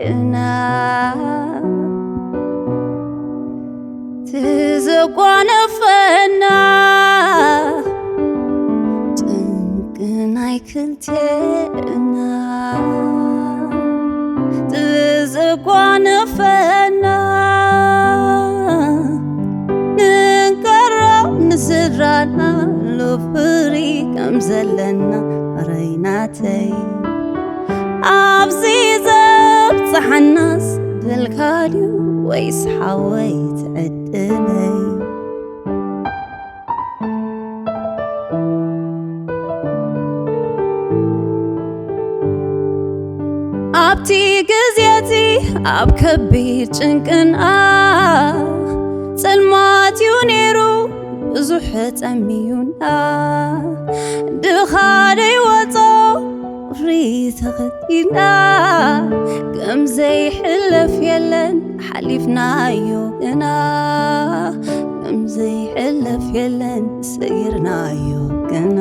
እና ትዘጓነፈና ጭንቂ ናይ ክልቴና ትዘጓነፈና ንንቀሮ ንስድራና ሎፍሪ ከም ዘለና ረይናተይ ኣብዚ ዘብጽሓናስ ድልካ ድዩ ወይስ ሓወይ ትዕድለይ? ኣብቲ ግዜቲ ኣብ ከቢድ ጭንቅና ጽልማት እዩ ነይሩ ብዙሕ ጠሚዩና ድኻ ደይወጾ ቁሪ ተኸቲልና ከም ዘይሕለፍ የለን ሓሊፍናዮ ግና ከም ዘይሕለፍ የለን ሰጊርናዮ ግና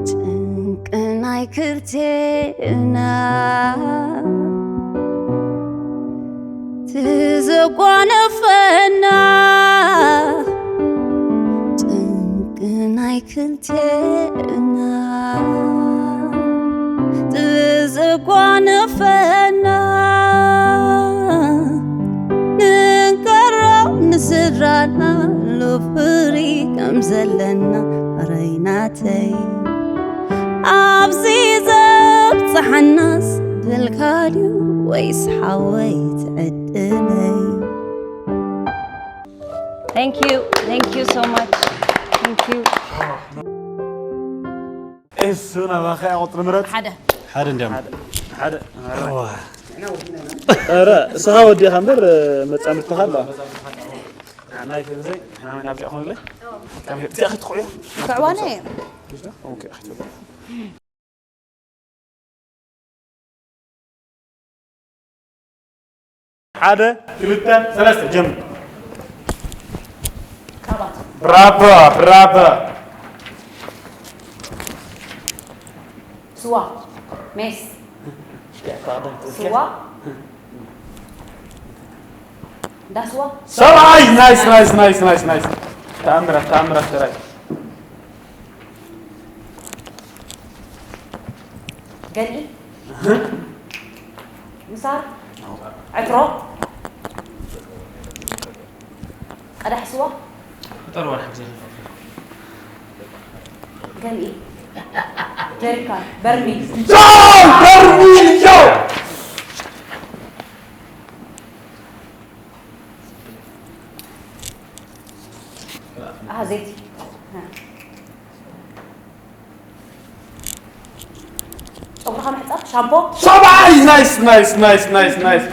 ጭንቂ ናይ ክልቴና ትዘጓነፈና ጭንቂ ናይ ክልቴና ትዘጓነፈና ንንቀሮ ንስድራና ሎፍሪ ከም ዘለና ረይናተይ ኣብዚ ዘብጽሓናስ ድልካ ድዩ ወይስ ሓወይ ትዕድለይ? Thank you. Thank you so much. Thank you. እሱ ናባኸ ቁፅሪ ምረጥ። ሓደ ሓደ እንዲያም ሓደ ኧረ እስኻ ወዲኻ እምበር መጻምድትኻ ኣለዋ ናይ ከምዚ ናይ ናብዚኣ ኾንለይ እዚኣ ክትኩዕዮ ክዕዋነ ኦኬ ክትኩዕ ሓደ ክልተ ሰለስተ ጀምር ካባት ብራቮ ብራቮ ስዋ ሜስ ስዋ እንዳ ስዋ ሰብኣይ ናይስ ናይስ ናይስ ናይስ ናይስ ተኣምራት ተኣምራት ተራይ ገልኢ ምሳር ዕትሮ ቀዳሕ ስዋ ጠርዋን ሕግዘ ገልኢ ጀሪካን በርሚል ጆን በርሚል ጆ ኣሃ ዘይቲ ጨጉርኻ ምሕፃብ ሻምፖ ሰብኣይ ናይስ ናይስ ናይስ ናይስ ናይስ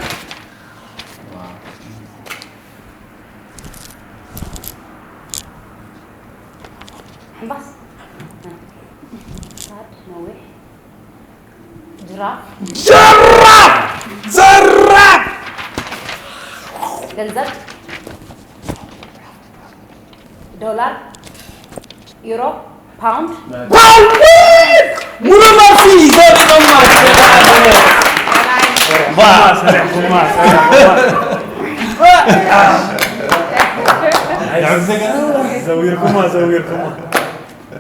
ሕምባስ ሳድ ነዊሕ ጅራፍ ዘራፍ ዘራፍ ገንዘብ ዶላር ዩሮ ፓውንድ ባንክ ሙሉ መሲ ይዘርጠማ ዘዊርኩማ ዘዊርኩማ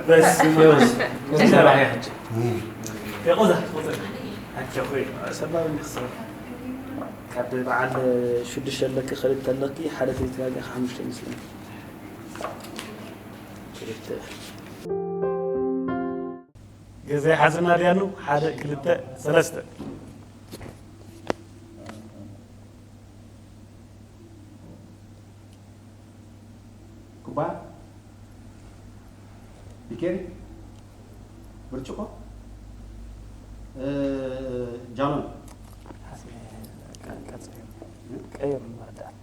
በስ ሰባይ ሕጂ የቑዛ ሰባብ እንዲክሰብ ካብ በዓል ሽዱሽተ ኣለኪ ክልተ ኣለኪ ሓደ ተይተጋገ ሓሙሽተ ይመስለኒ ክልተ ገዛ ይሓዝና ድያኑ ሓደ ክልተ ሰለስተ ኩባያ ቢኬሪ ብርጭቆ ጃሎን ቀይር መርዳት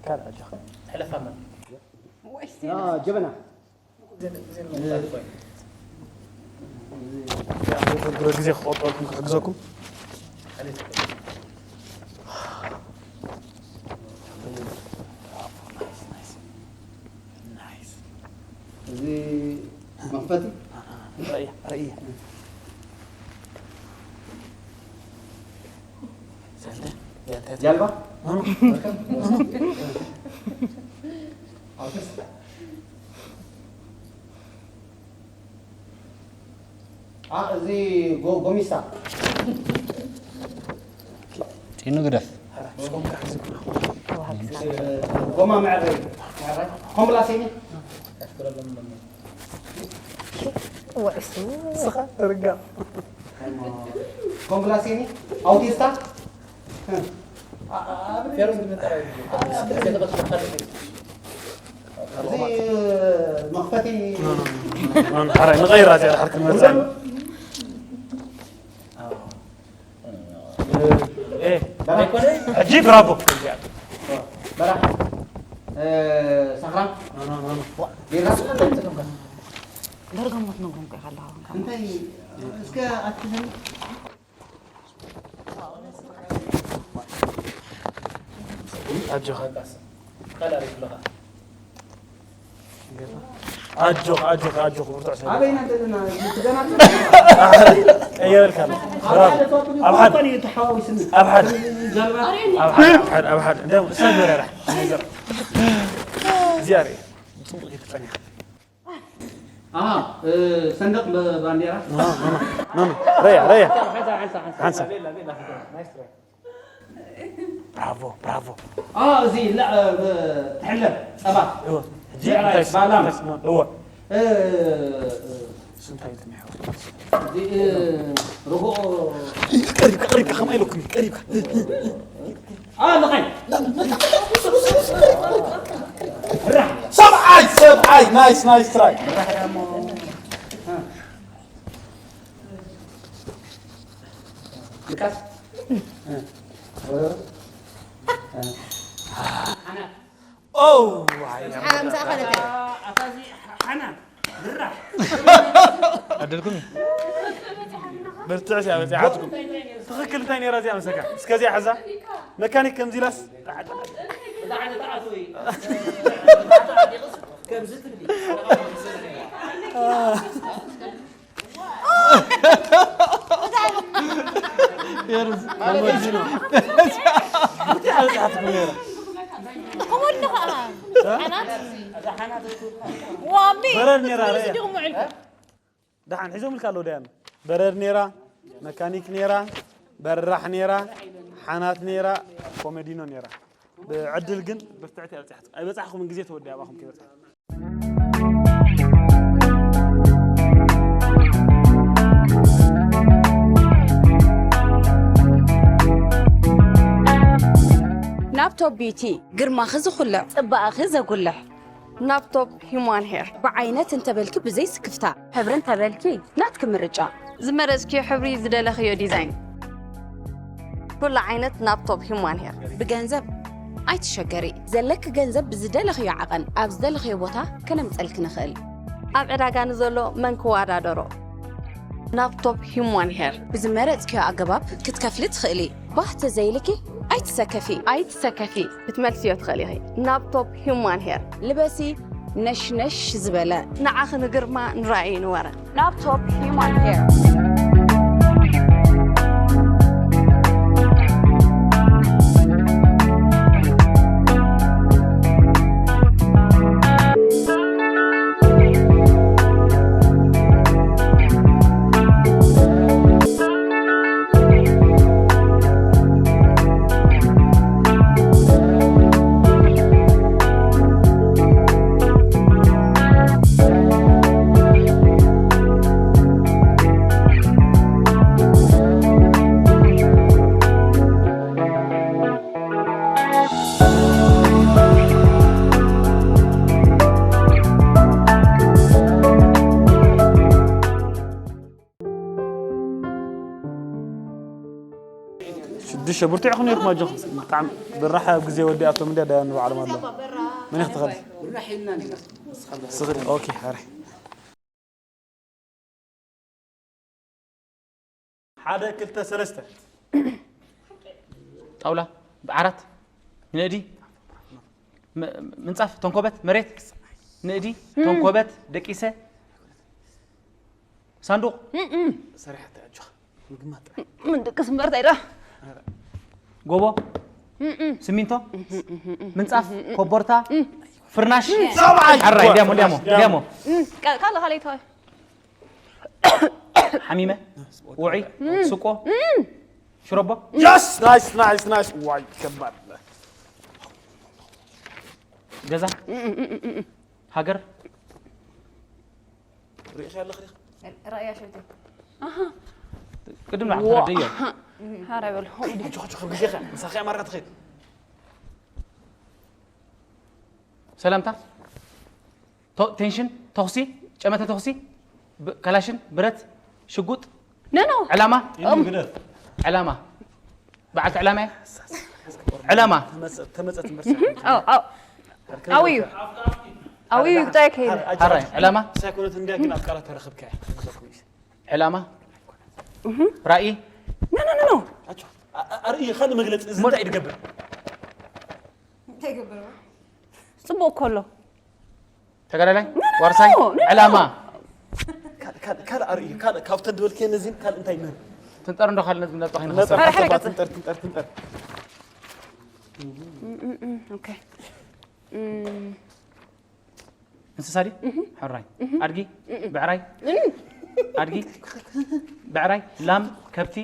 ካልእ ኣጆኻ ሕለፋ መ ጀበና ግዜ ክቆርጠልኩም ክሕግዘኩም። እዚ መኽፈቲ ርእያ ርእያ ጃልባ እዚ ጎሚስታ ጢኑ ግደፍ። ጎማ መዕረይ ኮምብላሴኒ ወዕሱ ርጋ ኮምብላሴኒ ኣውቲስታ እዚ መኽፈቲ ሓራይ ንቐይራ እዚኣ ድሓር ክንመፅእ ሕጂ ብራቮ በራ ሰኽራ ቢራ ደርጋ ሞት ነግሮም ከ ከለኻ እንታይ እስከ ኣትዘን ኣጆኻ ኣጆኻ ኣጆኻ ኣጆኻ ብርቱዕ ሰብ ኣበይና ዘለና ትገና ቀየረልካ ኣሎ ብራቮ ኣብ ሓደ ተሓዋዊስና ኣብ ሓደ ጀልባ ኣብ ሓደ ኣብ ሓደ ኣብ ሓደ እንደ ሰብ በረራ እዚኣ ርእ ብጽቡቕ ተጸኒሓ ኣሃ ሰንደቕ ባንዴራ ኖ ኖ ረያ ረያ ሓንሳ ብራቮ ብራቮ እዚ ትሕለብ ጸባ እወ ዚዕራይ ባላም እወ እ፣ ስንታይ ጥሚሑ እዚ እ፣ ርግኦ ቀሪብካ ቀሪብካ ከማይ ኢለኩም ቀሪብካ ኣ ልኸይ ሰብዓይ ሰብዓይ ናይስ ናይስ ትራይ ልካስ ኦ ምሳኻ ነታ ኣታዚ ሓና ብራ ኣደልኩም ብርትዕ ሲያ በዚሓትኩም ትኽክል እንታይ ነይራ እዚኣ መሰካ እስከዚኣ ሓዛ መካኒክ ከምዚ ኢላስ ከመሉ ከዓ ሓናት ዋሚ በረር ነይራ ርያ ጅግሙ ዕልኩ ደሓን ሒዞምልካ ኣለዉ ደያኑ በረር ነይራ መካኒክ ነይራ በራሕ ነይራ ሓናት ነይራ ኮመዲኖ ነይራ ብዕድል ግን ብርትዕቲ ኣብፅሓት ኣይበፃሕኹምን ግዜ ተወዲ ኣባኹም ከይበፅሓ ናብ ቶፕ ቢዩቲ ግርማኺ ዝኹልዕ ጽባቐኺ ዘጉልሕ ናብ ቶፕ ሂማን ሄር ብዓይነት እንተበልኪ ብዘይ ስክፍታ ሕብሪ እንተበልኪ ናትኪ ምርጫ ዝመረጽክዮ ሕብሪ ዝደለኽዮ ዲዛይን ኩሉ ዓይነት ናብ ቶፕ ሂማን ሄር ብገንዘብ ኣይትሸገሪ ዘለኪ ገንዘብ ብዝደለኽዮ ዓቐን ኣብ ዝደለኽዮ ቦታ ከነምጸልኪ ንኽእል ኣብ ዕዳጋ ንዘሎ መን ክወዳደሮ ናብ ቶፕ ሂማን ሄር ብዝመረጽክዮ ኣገባብ ክትከፍሊ ትኽእሊ ባህ ተዘይልኪ ኣይትሰከፊ ኣይትሰከፊ ክትመልስዮ ትኽእሊ ኢኺ ናብ ቶፕ ሂማን ሄር ልበሲ ነሽነሽ ዝበለ ንዓኺ ንግርማ ንራእዩ ንወረ ናብ ቶፕ ሂማን ሄር ሽዱሽተ ብርቱዕ ኢኹም ነይርኩም ኣጆኹም ብጣዕሚ ብራሓ ኣብ ግዜ ወዲኣቶም እንድያ ዳያ ንባዕሎም ኣለዉ መን ኢኽ ትኸዲ ስኽዲ ኦኬ ኣረ ሓደ ክልተ ሰለስተ። ጣውላ፣ ዓራት፣ ንእዲ፣ ም- ምንጻፍ፣ ተንኮበት፣ መሬት፣ ንእዲ፣ ተንኮበት፣ ደቂሰ፣ ሳንዱቕ፣ ሰሪሓታ ኣጆኻ ምግማት ጥራይ። ምንድቅስ እምበር እንታይ ደኣ ጎቦ፣ ሲሚንቶ፣ ምንጻፍ፣ ኮቦርታ፣ ፍርናሽ፣ ሰብኣይ ሕራይ ዲያሞ ዲያሞ ዲያሞ ካልእ ካልእ ተዋይ ሓሚመ፣ ውዑይ፣ ስቆ፣ ሽሮቦ፣ የስ ናይስ ናይስ ናይስ ዋይ ከባድ ገዛ፣ ሃገር፣ ርኢኺ ኣለኺ ዲኺ ራእያ ሸብቲ ቅድም ንዓኹም ተረድእዮ። ሓራይ በልኹም ኣጆኻ ኣጆኻ ግዜኻ ምሳኺ ኣማራ ትኸይድ ሰላምታ፣ ቶ- ቴንሽን፣ ተኹሲ፣ ጨመተ ተኹሲ፣ ብ- ካላሽን፣ ብረት፣ ሽጉጥ፣ ነኖ ዕላማ፣ ኢሉ ግደፍ ዕላማ፣ በዓልቲ ዕላማ እየ። ዕላማ፣ ተመጸት እምበር ኣው ኣው ኣውዩ ኣውዩ እንታይ ከይነ ሓራይ፣ ዕላማ፣ ሳይኮነት እንዲያ ግን ኣብ ቃላት ተረኽብካ ዕላማ፣ ራእይ፣ ኖ ኖ ኖ ኣርኢ ካልእ መግለፂ እዚ እንታይ ድገብር ጽቡቅ ከሎ ተጋዳላይ፣ ዋርሳይ፣ ዕላማ፣ ካልእ ኣርኢ ካልእ ካብተን ዝበልክየን እዚን ካልእ እንታይ ምህር ትንጠር እንዶ ካልነት ዝነጥፋ ነጠር ይንኸሰብ ነጠር ትንጠር ትንጠር ትንጠር ኦኬ እንስሳ ድዩ? ሕራይ፣ ኣድጊ፣ ብዕራይ፣ ኣድጊ፣ ብዕራይ፣ ላም፣ ከብቲ፣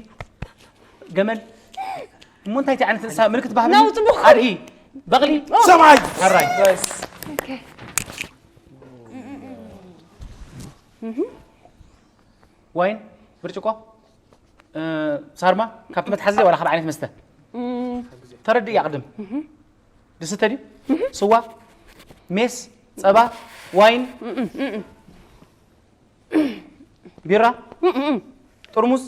ገመል፣ እሞ እንታይ ዓይነት እንስሳ ምልክት ባህቢ ነው፣ ጽቡቕ። ኣድጊ፣ በቕሊ፣ ሰማይ ሕራይ፣ ኦኬ ዋይን፣ ብርጭቆ፣ እ፣ ሳርማ፣ ካብቲ መትሓዚ ዋላ ካብ ዓይነት መስተ ተረድእ እያ ቅድም ዝስተ ድዩ? ስዋ፣ ሜስ፣ ጸባ፣ ዋይን፣ ቢራ፣ ጥርሙዝ፣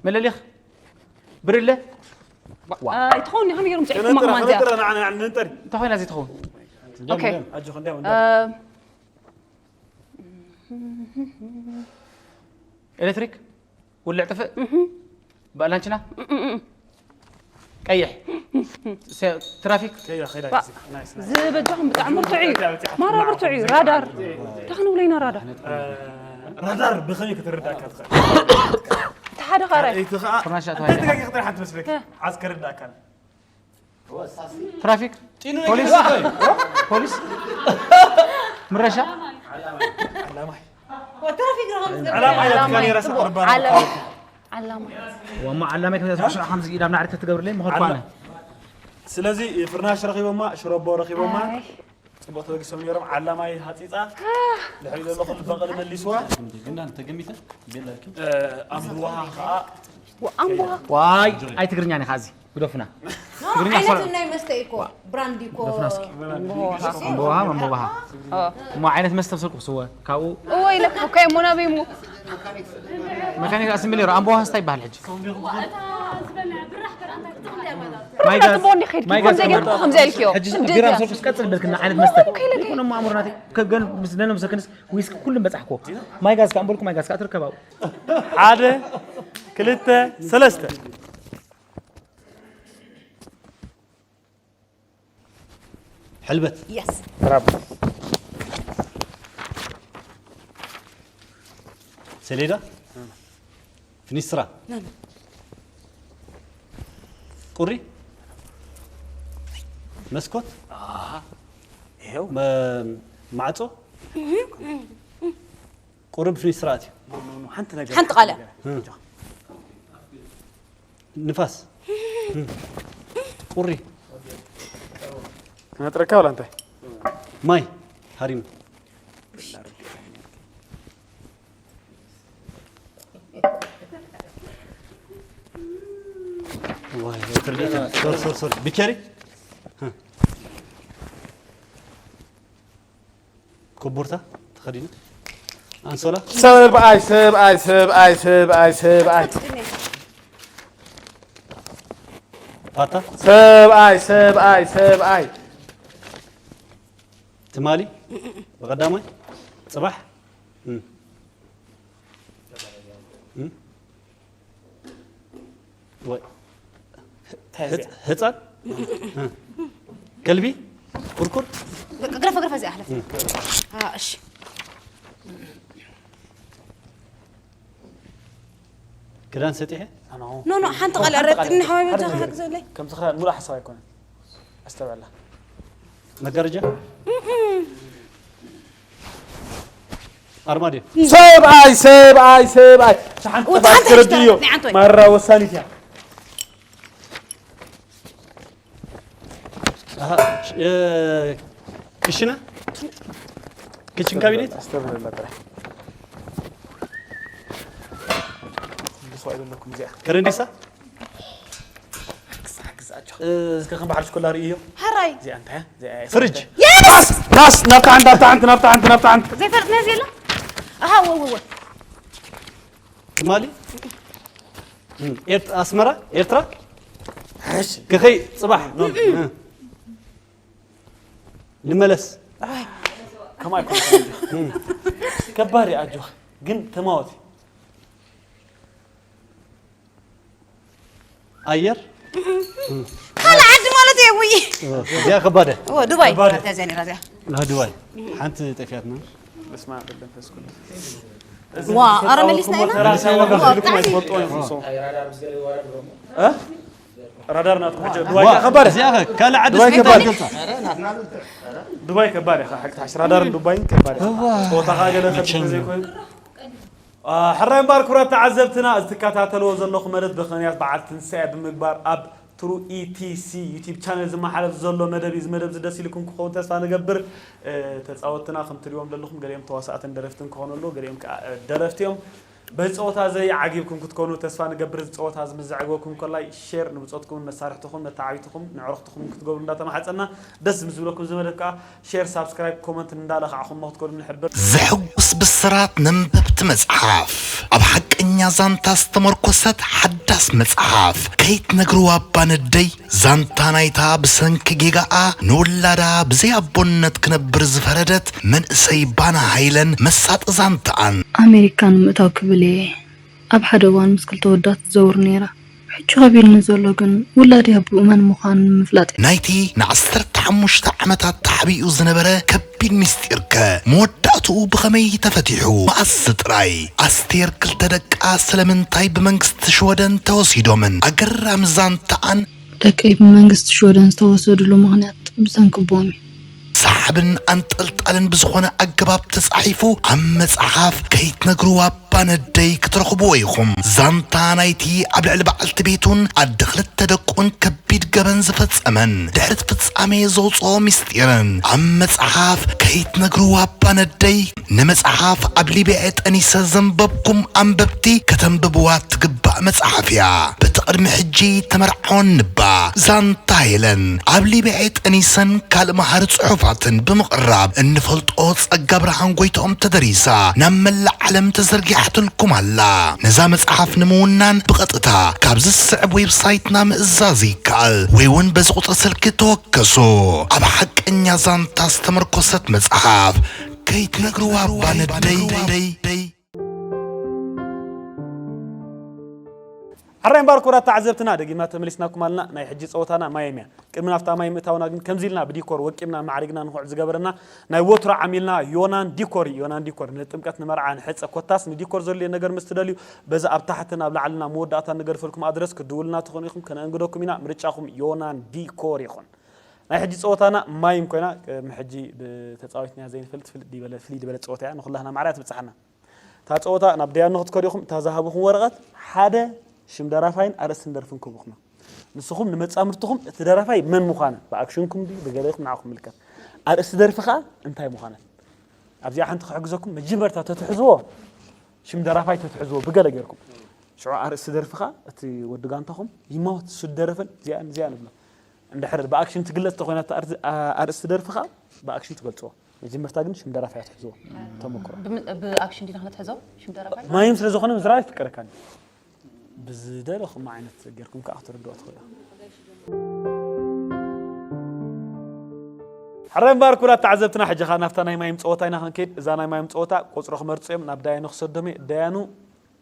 መለሊኽ፣ ብርለ፣ ኣይትኸውን ኢኹም ገይሮም ፅሒፍኩም ማማ እዚኣ ንጠሪ እንታይ ኮይና እዚ ትኸውን? ኦኬ ኣጆኽ እንዲያው ኤሌክትሪክ፣ ውልዕ ጥፍእ፣ ባእላንችና፣ ቀይሕ፣ ሴ- ትራፊክ፣ ከይዳ ከይዳ ናይስ ናይስ ዝበጃኹም ብጣዕሚ ብርቱዕ እዩ ማራ ብርቱዕ እዩ ራዳር እንታይ ክንብሎ ኢና ራዳር ራዳር ብኸመይ ክትርዳእካ ትኽእል እቲ ሓደ ካራይ እቲ ኸዓ ፍርናሽ ኣተዋሂደ። እንታይ ተጋጊ ክትርኢ ሓንቲ መስለኪ ዓዝ ከርዳእካ ትራፊክ፣ ፖሊስ፣ ፖሊስ፣ ምረሻ፣ ዓላማ ኢላ ካሜራ ሰቅርባ ዓላማ ዋማ ዓላማይ ከምዚ ዝሕሸ ከምዚ ኢዳ ናዕሪ ተትገብርለይ ምኸድኩ ኣነ። ስለዚ ፍርናሽ ረኺቦማ ሽሮቦ ረኺቦማ ጽቡቅ ተበጊሶም ነይሮም ዓላማይ ሃፂፃ ድሕሪ ዘሎ ኩሉ በቐሊ መሊስዋ ግን ተገሚተ ቤላኪ ኣምብዋሃ ከዓ ኣምቦሃ ዋይ ኣይ ትግርኛ ኒኻ እዚ ግደፉና። ትግርኛ ዓይነት ሰላም። ናይ መስተ እኮ ብራንድ እኮ ግደፉና እስኪ። ኣምቦሃ ኣምቦሃ እሞ ዓይነት መስተ ብሰልኩ ክስወ ካብኡ እወ ኢለካ እኮ እሞ ናበይ እሞ መካኒክ ኣስምብል ነይሩ ኣምቦሃ ስታይ ይበሃል ሕጂ። እታ ዝበልዕ ብራሕ ገር እንታይ ክትኽንዳ መላ ማይ ጋዝ ጽቡቅ እንዲ ከይድኪ ማይ ጋዝ ከምዚ ጌርኩ ከምዚ ኢልክዮ ሕጂ እንዴት ቢራ እያ? ሰልኩ ቀጽል በልክና ዓይነት መስተ ይኮነ እሞ ኣእምሮናት ከገን ምስ ደነ ምስ ክንስ ዊስኪ ኩሉም በጻሕኮ። ማይ ጋዝ ከኣ እምበልኩ ማይ ጋዝ ከኣ ትርከባው። ሓደ ክልተ ሰለስተ ሕልበት የስ ብራቮ። ሰሌዳ ፍኒስትራ ቁሪ መስኮት ይሄው መ- ማዕጾ ቁሪ ብፍኒስትራ ኣትዩ ሓንቲ ነገር ሓንቲ ቃልያ ንፋስ ቁሪ ክነጥረካ ወላ እንታይ ማይ ሃሪሙ ዋይ ትርደት ሶሪ ሶሪ ሶሪ ብቸሪ ኮቦርታ ተኸዲኑ ኣንሶላ ሰብኣይ ሰብኣይ ሰብኣይ ሰብኣይ ሰብኣይ ፓታ ሰብኣይ ሰብኣይ ሰብኣይ ትማሊ ብቐዳማይ ጽባሕ እም፣ ወይ እንታይ እያ እዚኣ? ህፃን? ከልቢ? ኩርኩር? ግረፈ፣ ግረፈ፣ እዚኣ ሕለፍ። አ፣ እሺ። ክዳን ሰጢሐ? ኣኖ። ኖ፣ ኖ፣ ሓንቲ ቃል ሓንቲ ቃል። ረጥኒ ሓዋይ መጃ ሓንቲ ሓግዘለይ። ከምዚ ኸ ሙሉእ ሓሳብ ኣይኮነን። ኣስተብዕላ። መጋረጃ? ኣርማድዮ? ሰብኣይ፣ ሰብኣይ፣ ሰብኣይ። ሸሓን ወዲ ጥፋት ሓንቲ ክርድ እዩ። ሓንቲ ማራ ወሳኒት እያ። ኣሃ፣ እ፣ ክሽነ? ክችን ካቢኔት? ኣስተብህለላ ጥራሕ። ትብልስ ዋይ ዘለኩም እዚኣ። ከረንዲሳ? ሓግዝ፣ ሓግዝ፣ ኣጆ። እ፣ እስከ ከም በዓል ሽኮላ ርእዮ። ሃራይ። እዚኣ እንታይ እያ? እዚኣ እያ። ፍርጅ። የስ! ናስ፣ ናብታ ሓንቲ፣ ናብታ ሓንቲ፣ ናብታ ሓንቲ፣ ናብታ ሓንቲ። ዘይፈልጥ ነዚ የለ? ኣሃ፣ ወ፣ ወ፣ ወ። ትማሊ? እም፣ ኤርት-፣ ኣስመራ? ኤርትራ? እሺ። ክኸይ ጽባሕ። እም። ንመለስ። ከማይ ኮንካ ኣጆ። እም። ከባድ እዩ ኣጆ። ግን ተማወት። ኣየር? ካልእ ዓዲ ማለት እየ፣ ውይ። እዚኣ ከባድ እያ። እወ፣ ዱባይ። ከባድ። እዚኣ ነይራ እዚኣ። ላ ዱባይ። ሓንቲ ጠፊኣትና። በስመ ኣብ ወወልድ ወመንፈስ ቅዱስ። ዋ፣ ኣረ መሊስና ኢና? መሊስና ኢና። ዋ፣ ብጣዕሚ። እ? ራዳር ናትኩም ሕጂ ዱባይ ዋ፣ ከ ከባድ እያ። እዚኣ ኸ ካልእ ዓዲ ዱባይ እስኪ ከባድ። ተገልጻ። ዱባይ ከባድ እያ፣ ሓቂ ሓሽ ራዳርን ዱባይን ከባድ እያ። እዋ። ጾታ ኸ ገለ መቸም። ከብድ ዘይኮይኑ። አ፣ ሕራይ እምበኣር ክቡራት ተዓዘብትና፣ እዚ ትከታተልዎ ዘለኹም መደብ ብኽንያት በዓል ትንሳኤ ብምግባር ኣብ ትሩ ኢቲሲ ዩቲዩብ ቻነል ዝመሓለፍ ዘሎ መደብ እዩ። እዚ መደብ እዚ ደስ ኢልኩም ክኸውን ተስፋ ንገብር። እ፣ ተጻወትና ከም ትሪእዎም ዘለኹም ገሊኦም ተዋሳእትን ደረፍትን ክኾኑ ኣለዉ፣ ገሊኦም ከኣ፣ እ፣ ደረፍቲ እዮም። በዚ ጸወታ እዚ ዓጊብኩም ክትኮኑ ተስፋ ንገብር። እዚ ጸወታ እዚ ምስ ዘዕግበኩም ኮላይ ሼር ንብጾትኩምን መሳርሕትኹም፣ መተዓቢትኹም፣ ንዕሩኽትኹም ክትገብሩ እንዳተማሓጸና፣ ደስ ምስ ዝብለኩም እዚ መደብ ከኣ ሼር፣ ሳብስክራይብ፣ ኮመንት እንዳለኻዕኹሞ ክትኮኑ ንሕብር። ዘሐጉስ ብስራት ነንበብቲ መጽሓፍ። ኣብ ሓቀኛ ዛንታ ዝተመርኮሰት ሓዳስ መጽሓፍ። ከይትነግርዋ እባ ነደይ፣ ዛንታ ናይታ ብሰንኪ ጌጋኣ ንውላዳ ብዘይ ኣቦነት ክነብር ዝፈረደት መንእሰይ ባና ሃይለን መሳጢ ዛንታኣን። ኣሜሪካ ንምእታው ክብል እየ ኣብ ሓደ እዋን ምስ ክልተ ወዳት ትዘውር ነይራ። ሕጂ ከቢድኒ ዘሎ ግን ውላደይ ኣቦኡ መን ምዃኑ ንምፍላጥ እዩ። ናይቲ ንዓሰርተ ሓሙሽተ ዓመታት ተሓቢኡ ዝነበረ ከቢድ ምስጢርከ መወዳእትኡ ብኸመይ ተፈቲሑ? መኣስ ጥራይ? ኣስቴር ክልተ ደቃ ስለምንታይ ብመንግስቲ ሽወደን ተወሲዶምን? ኣገራሚ ዛንታኣን። ደቀይ ብመንግስቲ ሽወደን ዝተወሰድሉ ምኽንያት ብሰንኪ ኣቦኦም እዩ። ሰሓብን ኣንጠልጣልን ብዝኾነ ኣገባብ ተጻሒፉ ኣብ መጽሓፍ ከይትነግርዋ እባ ነደይ ክትረኽብዎ ኢኹም። ዛንታ ናይቲ ኣብ ልዕሊ በዓልቲ ቤቱን ኣደ ክልተ ደቁን ከቢድ ገበን ዝፈጸመን ድሕሪ እቲ ፍጻሜ ዘውጽኦ ምስጢርን ኣብ መጽሓፍ ከይትነግርዋ እባ ነደይ። ንመጽሓፍ ኣብ ሊብያ ጠኒሰ ዘንበብኩም ኣንበብቲ ከተንብብዋ ትግባእ መጽሓፍ እያ። በቲ ቅድሚ ሕጂ ተመርዓወኒ እባ ዛንታ ሄለን ኣብ ሊብያ ጠኒሰን ካልእ መሃሪ ጽሑፋትን ብምቕራብ እንፈልጦ ጸጋ ብርሃን ጎይትኦም ተደሪሳ ናብ መላእ ዓለም ተዘርጊሓትልኩም ኣላ። ነዛ መጽሓፍ ንምውናን ብቐጥታ ካብዚ ዝስዕብ ዌብሳይትና ምእዛዝ ይከኣል ወይ እውን በዚ ቁጽሪ ስልኪ ተወከሱ። ኣብ ሓቀኛ ዛንታ ዝተመርኮሰት መጽሓፍ ከይትነግርዋ እባ ነደይ። ሕራይ እምበኣር ክቡራት ተዓዘብትና፣ ደጊምና ተመሊስናኩም ኣለና። ናይ ሕጂ ጸወታና ማይም እያ። ቅድሚ ናብታ ማይ ምእታውና ግን ከምዚ ኢልና ብዲኮር ወቂብና ማዕሪግና ንኽውዕል ዝገበረና ናይ ወትሩ ዓሚልና ዮናን ዲኮር እዩ። ዮናን ዲኮር ንጥምቀት፣ ንመርዓ፣ ንሕጸ ኮታስ ንዲኮር ዘድልዮ ነገር ምስ ትደልዩ በዚ ኣብ ታሕትን ኣብ ላዕልን ኣብ መወዳእታን ንገድፈልኩም ኣድረስ ክትድውሉና ትኽእሉ ኢኹም። ከነእንግደኩም ኢና። ምርጫኹም ዮናን ዲኮር ይኹን። ናይ ሕጂ ጸወታና ማይም ኮይና፣ ቅድሚ ሕጂ ብተጻዊትናያ ዘይንፈልጥ ፍልጥ ዝበለ፣ ፍልይ ዝበለ ጸወታ እያ። ንኹላህና ማዕረ እያ ትብጽሓና። እታ ጸወታ ናብ ደያኑ ክትከዱ ኢኹም። እታ ዝሃብኹም ወረቐት ሓደ ሽም ደራፋይን ኣርእስትን ደርፍን ክህቡኹም እዮም። ንስኹም ንመጻምድትኹም እቲ ደራፋይ መን ምዃነ፣ ብኣክሽንኩም ድዩ ብገለ ኢኹም ንዓኹም ምልከት። ኣርእስቲ ደርፊ ከኣ እንታይ ምዃነ። ኣብዚኣ ሓንቲ ክሕግዘኩም፣ መጀመርታ ተትሕዝዎ፣ ሽም ደራፋይ ተትሕዝዎ ብገለ ጌርኩም። ሽዑ ኣርእስቲ ደርፊ ከኣ እቲ ወዲ ጋንታኹም ይማወት፣ እሱ ዝደረፈን እዚኣን እዚኣን ንብሎ። እንድሕር ብኣክሽን ትግለጽ ተኾይና እታ ኣር-፣ ኣ-፣ ኣርእስቲ ደርፊ ከኣ ብኣክሽን ትገልጽዎ። መጀመርታ ግን ሽም ደራፋይ ትሕዝዎ። ተመክሮ። ብም-፣ ብኣክሽን ዲና ክነትሕዞ? ሽም ደራፋይ? ማይም ስለ ዝኾነ ምስራይ ኣይፍቀደካን። ብዝደለኹም ዓይነት ጌርኩም ከኣ ክትርድኦ ትኽእሉ። ሕራይ እምበኣር ክቡራት ተዓዘብትና፣ ሕጂ ኸኣ ናብታ ናይ ማይም ጸወታ ኢና ክንከይድ። እዛ ናይ ማይም ጸወታ ቁጽሪ ክመርጹ እዮም። ናብ ዳያኑ ክሰዶም እየ። ዳያኑ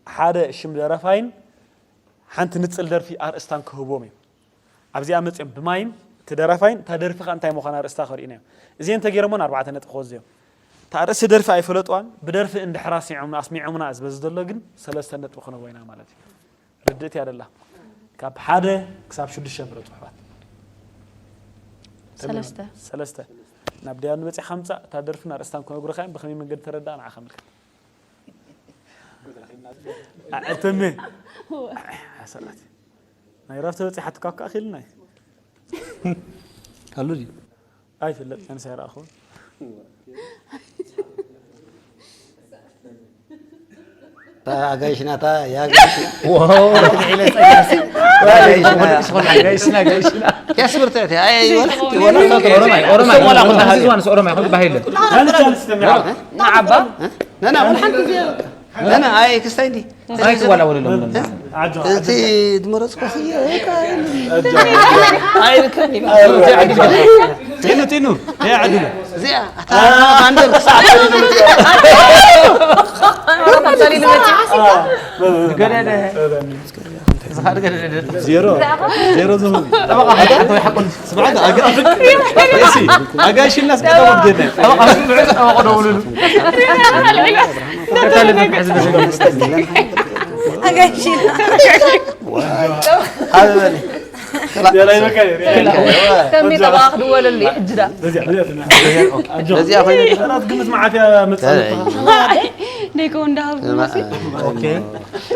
ሓደ ሽም ደራፋይን ሓንቲ ንጽል ደርፊ ኣርእስታን ክህቦም እዮም። ኣብዚኣ መጺኦም ብማይን እቲ ደራፋይን እታ ደርፊ ከኣ እንታይ ምዃና ኣርእስታ ከርእዩና እዮም። እዚአን እንተገይሮሞን ኣርባዕተ ነጥቢ ክወስዱ እዮም። እታ ኣርእስቲ ደርፊ ኣይፈለጥዋን፣ ብደርፊ እንድሕር ኣስሚዖምና፣ ኣስሚዖምና ዝበዚ ዘሎ ግን ሰለስተ ነጥቢ ክነቦ ኢና ማለት እዩ። ርድእቲ ኣደላ። ካብ ሓደ ክሳብ ሽዱሽተ ምረጹ ኣሕዋት። ሰለስተ። ሰለስተ። ናብ ደያኑ በጺሕካ ምጻእ፣ እታ ደርፍን ኣርእስታን ክነግሩኻ እዮም። ብኸመይ መንገዲ ተረዳእ ንዓኻ ምልከት። ኣዕተመ። ሓሰላት። ናይ ራፍተ በጺሓትካ እኮ ኣኺልና እዩ። ኣሎ ድዩ? ኣይፍለጥ፣ ኣነስ ኣይረኣኹን። ኣጋይሽናታ ያጋይሽ ጋይሽና ጋይሽና ያስብርተ ያይ ወላ ኦሮማይ ኦሮማይ ኦሮማይ ኦሮማይ ኦሮማይ ኦሮማይ ነና ወላ ሓንቲ ነና ኣይ ክስታይ እንዲ ኣይትወላወልሎም እቲ ድመረጽኮ ጢኑ ጢኑ ይዕድሉ እዚኣ እታ ባንደር ክሳዕ ዜሮ ዜሮ ዝኸውን ጠበቃ ሓቆን ስብዓት ኣጋሽና ስቀዳወት ገደ ጠበቃ ስብዕር ጠበቆ ደውሉሉ ኣጋይሽና ኣበበኒ ከመይ ጠበቃ ክድወለሉ እዩ ሕጂ ዳ በዚኣ ኮይኑ ግምት መዓት እያ መጽ ደይከው እንዳሃብ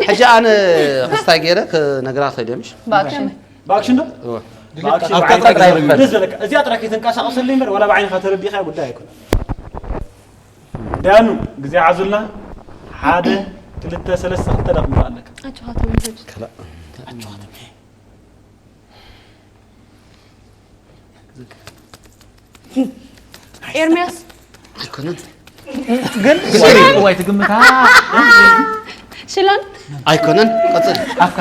ሕጂ ኣነ ክስታይ ገይረ ክነግራ ክኸይድ እየ ምሽ ብኣክሽን ብኣክሽን ዶ ኣብታ ጥራይ ይበል ደስ በለካ እዚኣ ጥራይ ከይተንቀሳቐሰሉ እምበር ዋላ ብዓይንኻ ተረዲእካ ጉዳይ ኣይኮነ ዳኑ ግዜ ዓዙልና ሓደ ክልተ ሰለስተ ክልተ ደቕምጣ ኣለካ ኣጆኻ ተምዘድ ኤርሚያስ ኣይኮነን ግን ወይ ትግምታ ሽላን ኣይኮነን ቀጽል ኣፍካ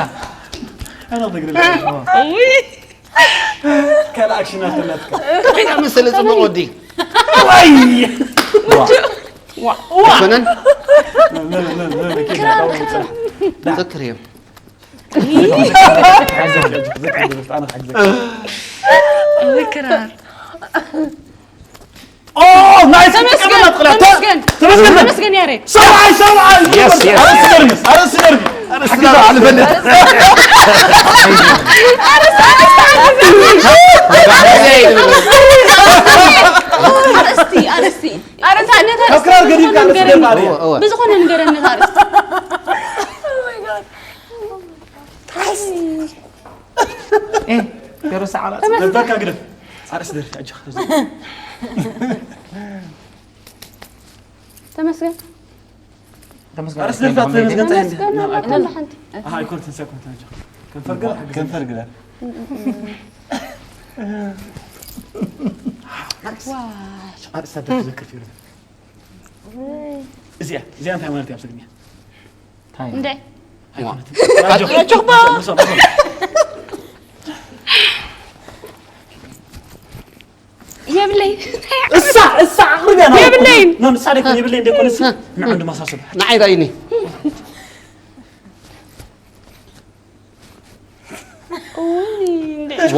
ካልእ ኣክሽን ኣተላትካ ከመይ መሰለ ጽቡቕ ወዲ ኣይኮነን ዘክር እዮም ክራር ናይ ተመስገን ተመስገን ተመስገን ያሬ ሰብዓይ ሰብዓይ Yes, yes. ኣረስ ደርቢ ኣረስ ደርቢ ኣርእስቲ ኣርእስቲ ኣርእስቲ ካብ ክራር ገዲፍካ ኣረስ ደርቢ ኣርእያ ብዝኾነ ንገረኒ ኣርእስቲ ገሩ ሰዓላት ነበርካ ግደፍ ኣረስ ደርቢ ኣጆኻ ተመስገን ኣረስ ደርቢ ኣትመስገን ታይ ተመስገን እንዲ ኣላ ሓንቲ ኣሃ ኣይኮን ትንሳ ኮን ታጆ ከንፈር ገር ከንፈር ገር ኣረስ ደርቢ ዘክር ፊልም እዚኣ እዚኣ እንታይ ማለት እያ ኣብ ትግርኛ እንደ ኣይኮነትን ኣጆኽባ የብለይ እሳ እሳ ኣቕርብያ ነው የብለይን። ነው ንሳ ደኮ የብለይ እንደኮነ ንዓ እንደ ማሳሰብ ንዓይ ዳይኒ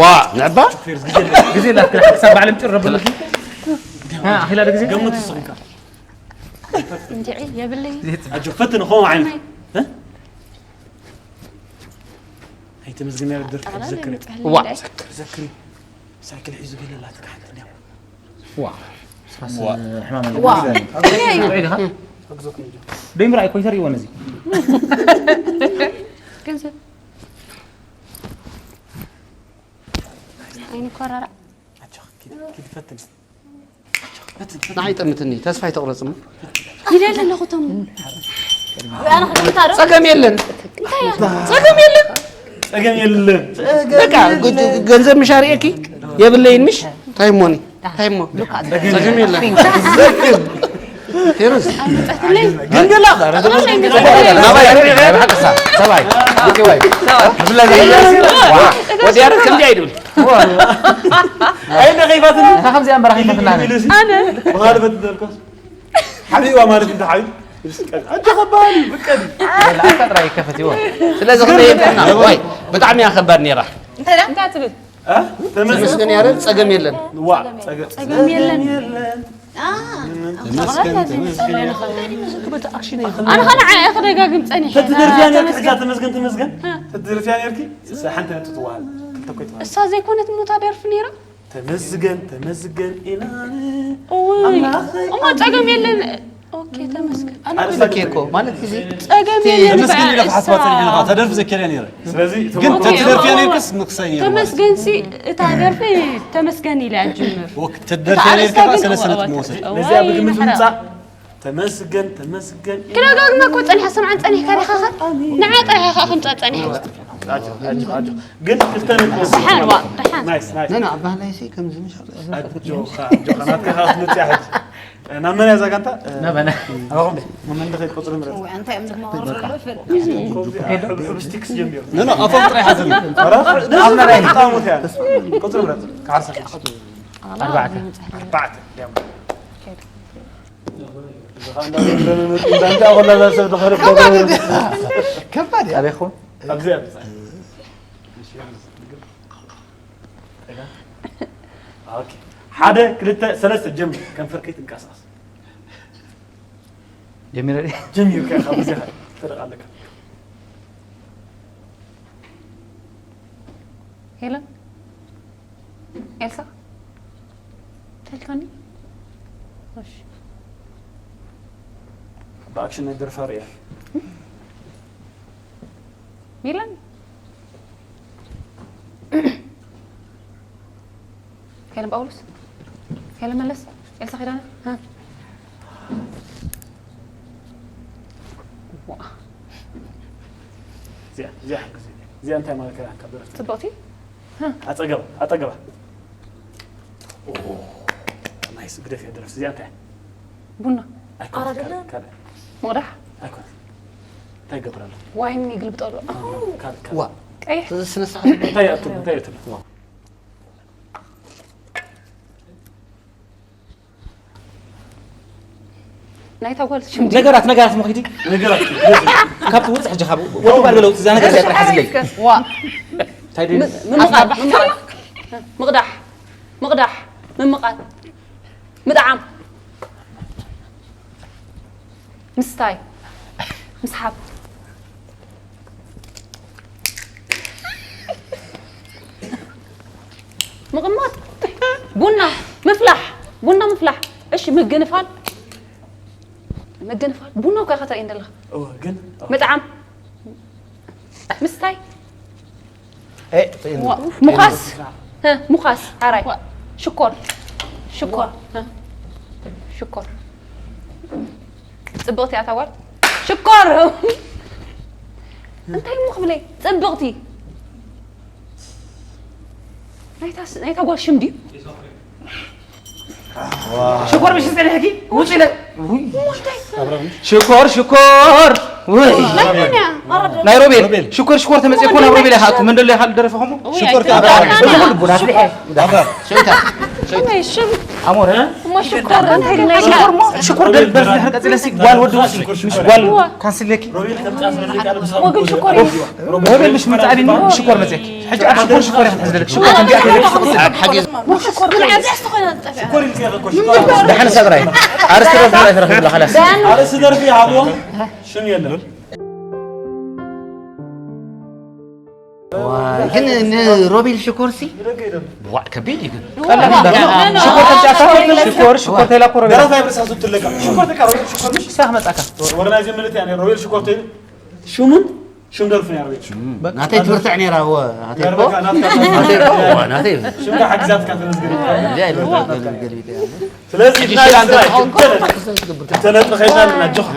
ዋ ንዕባ ግዜ ላትካ ክሳብ ባዕሎም ጭር ረብሉ ኣኺላ ዶ ግዜ ገምት ስኹምካ እንድዒ የብለይ ኣጆ ፈትን ኾም ዓይነት ኣይተመዝግና ደርፊ ዘክር ዋ ዘክሪ ሳይክል ሒዙ ገለ ላትካ ሓንቲ እንዲያ ዋ ስፋስ ሕማም ዋ ዲኻ ደይምራ ኣይኮይተር ይወን እዚ ገንዘብ ኣይንኮራራ ኣጆ ኪድ ኪድ ፈትን ንዓይ ጠምትኒ ተስፋ ይተቑረጽ እሞ ኢለ ኣለኹ ቶም ኣነ ክግምታ ዶ ጸገም የለን እንታይ እያ ጸገም የለን ጸገም የለን በቃ ገ- ገንዘብ ምሽ ኣርእየኪ የብለይን ምሽ ታይሞኒ ታይሞ ጸገም የለን ሄሮስ ኣይመጸትለይ ግን ገላ ሰባይ ወዲያረ ከምዚ ኣይድብል ኣይነ ከይፋትን እታ ከምዚኣ እምበራ ከይፈትና ኣነ ብኻልእ ፈትን ዘልኮስ ሓቢእዋ ማለት እንተ ሓቢእ ኣጆኻ በል፣ ብቀዲ። ለኣካ ጥራይ ይከፈት ይዎ። ስለዚ ክንደ የብልና። ወይ ብጣዕሚ እያ ከባድ ነይራ። እንታይ ትብል? እ? ተመስገን። ተመስገን ያረድ ጸገም የለን። ዋ፣ ጸገም ጸገም የለን። የለን። ተመስገን ተመስገን። ኣነ ኸዓ ንዓይ ክደጋግም ጸኒሐ። ተትደርፍያ ነርኪ፣ ሕጂ ተመስገን፣ ተመስገን። ተትደርፍያ ነርኪ፣ እሳ ሓንቲ ነጥቢ ትወሃብ። ክልተ እኮ ይትወሃብ። እሳ ዘይኮነት ሞታ ደርፊ ነይራ። ተመስገን፣ ተመስገን ኢላ። እውይ ኣምላኸይ። እሞ ጸገም የለን። ኦኬ ተመስገን። ኣነ ብለኪ እኮ ማለት እዚ ጸገም የለን። ተመስገን ኢለ በቃ ክሓስባ እሳ- ጸኒሐ ኢኻ። ተደርፊ ዘኪርያ ነይረ። ስለዚ ግን ኦኬ፣ ተትደርፍያ እሞ ነርክስ ንክሰይ ነይሩ። ተመስገን ሲ እታ ደርፊ ተመስገን ኢላ ጅምር። ወክ ተትደርፍያ ነርክስ ኣርእስታ ግን ሰለስተ ነጥቢ እዋ፣ መወሰድ። እዋ፣ ነዚኣ ብግምት ይሓራ። ምምጻእ ተመስገን፣ ተመስገን። ክደጋግማ እኮ ጸኒሓ ሰምዓን ጸኒሕካ ዲኻ ኸ? ንዓ ጥራሕ ኢኻ ከምጻእ ጸኒሐ። ኣጆ፣ ኣጆ፣ ኣጆ። ግን ክልተ ነጥቢ ወስድ። ደሓን ዋ፣ ደሓን። ናይስ፣ ናይስ። ነና ኣባህላይሲ ከምዚ ምሻ ኣጆኻ፣ ኣጆኻ፣ ናትካ ኻስ ምጽያ ሕጂ። ናብ መን እያ እዛ ጋንታ? ናባና። ኣባኹም መን ድኸይድ ቁጽሪ ምረጽ። እንታይ እዮም ዝመሃሩ ዘሎ ፍል ኮዚ ኣብ ሕብስቲክስ ጀሚሩ። ኖ ኖ ኣፎም ጥራይ ሓዘሉ። ኧረ፣ ደስ ዝብል ጣዕሙ እንታይ ኣለ? ቁጽሪ ምረጽ። ክዓርሰ። ኣርባዕተ። ኣርባዕተ። ዲያም። እዛ ኻንዳ ዘንበነ መጡ እንዳንታ ወላ እዛ ሰብ ድኸርብ ከባድ እዩ። ኣበይኹም? ኣብዚኣ ብጻ። ኦኬ። ሓደ፣ ክልተ፣ ሰለስተ፣ ጀምር። ከንፈርከይ ትንቀሳቐስ። ጀሚረ ድየ? ጀሚርካ ኢኻ፣ ብዚኻ ትርቕ ኣለካ። ሄለን? ኤልሳ? ተልካኒ? እሺ። ብኣክሽን ናይ ደርፋ ርእያ። ሚለን? ሄለን ጳውሎስ? ሄለን መለስ? ኤልሳ ኪዳነ? እ? ዋ። እዚኣ፣ እዚኣ ሓግዝ። እዚኣ እንታይ ማለት እያ? ካብ ደረፍቲ። ጽብቕቲ? ኣጸገባ፣ ኣጸገባ። ኦ፣ ናይስ፣ ግደፍ እያ ደረፍቲ። እዚኣ እንታይ? ቡና? ኣይኮነትን፣ ካልእ፣ ካልእ። ምቕዳሕ? ኣይኮነትን። እንታይ ይገብር ኣሎ? ዋይን ይግልብጠሉ። ካልእ፣ ካልእ። ዋ። ቀይሕ? እዚ ስነ ስርዓት እንታይ ይኣትሉ? እንታይ ይኣትሉ? ናይታ ጓል ሽም ድዩ? ነገራት ነገራት መኺዲ። ነገራት። ካብ ውጽእ ሕጂ ካብ ወዲ ጓል በለው እዛ ነገር እዚኣ ጥራሕ ዝለይ። ዋ። እንታይ ደዩ? ምምቓል፣ ምምቓል። ምቕዳሕ፣ ምቕዳሕ፣ ምምቓል። ምጥዓም። ምስታይ። ምስሓብ። ምቕማጥ። ቡና ምፍላሕ። ቡና ምፍላሕ። እሺ፣ ምግንፋል። ምግንፋል። ቡና እኮ ኢኻ ተርእየኒ ዘለኻ። እወ፣ ግን ምጥዓም። ምስታይ። ኤ፣ ጥይን። ዋ፣ ሙኻስ። እ፣ ሙኻስ። ሓራይ። ሽኮር። ሽኮር። እ፣ ሽኮር። ጽብቕቲ እያ እታ ጓል። ሽኮር። እንታይ እሞ ክብለይ? ጽብቕቲ። ናይታ ስ-፣ ናይታ ጓል ሽም ድዩ? ሽኮር ምሽ ዝጸንሐኪ ውጭ ኢለ። ሽኮር ሽኮር። ውይ። ናይ ሮቤል ሽኮር ሽኮር ተመጽእ እኮ ናብ ሮቤል ይሓቱ። መን ደሎ ይሓል ደረፈኹም? ሽኮር ተመጽእ። ሽኮር ሽኮር። ኣሞረ። ሽኮር ሽኮር። ሽኮር በል በል ቀጽለሲ ጓል ወዲ ውሲ። ምሽ ጓል ካንስለኪ። ወግን ሽኮር እዩ። ሮቤል ምሽ ምጻዕኒ ሽኮር መጽእኪ። ሕጂ ኣብ ሽኮር ሽኮር ኢኻ ትሕዝለኪ። ሽኮር እንዲያ ትብለኪ ትቕጽል። ኣብ ሓጊዝ። ሽኮር ግን ኣብዚ ኣስተኾይና ዝጠፍዐ። ደሓን ሰግራይ። ኣርስቲ ደርፊ ጥራይ ትረኽብ ኣለኻ፣ ላስ። ኣርእስቲ ደርፊ ይሃብዎ። ሽም የለን። ዋይ፣ ግን ንሮቤል ሽኮርሲ ብደገ ይደርፍ። ዋዕ ከቢድ እዩ ግን። ሽኮር ተምጻእካ? ሽኮር ሽኮር ተይላ እኮ ሮቤል። ደራፋይ ብርሳ ሱት ትለካ። ሽኮር ተካ ሮቤል ሽኮር ምሽ። ሳኽ መጻካ። ወርናይዘ ምልት ያኔ ሮቤል ሽኮር ተይል። ሽሙን ሽም ደርፍን ያርቤት። ናተይ ትምህርቲ ዕኔራ ወ ናተይ እኮ ያርበካ ናትካ። ናተይ እኮ ወ ናተይ ሽምካ ሓግዛትካ ተመስገን። እንዲያ ይልበቃ ገልገልቢጥ ያለ ስለዚ ሕጂ ናይ ሽላ ስራይ እንተትኸውን ክተነ- ክተነጥኸይና ኣለና። ኣጆኻ።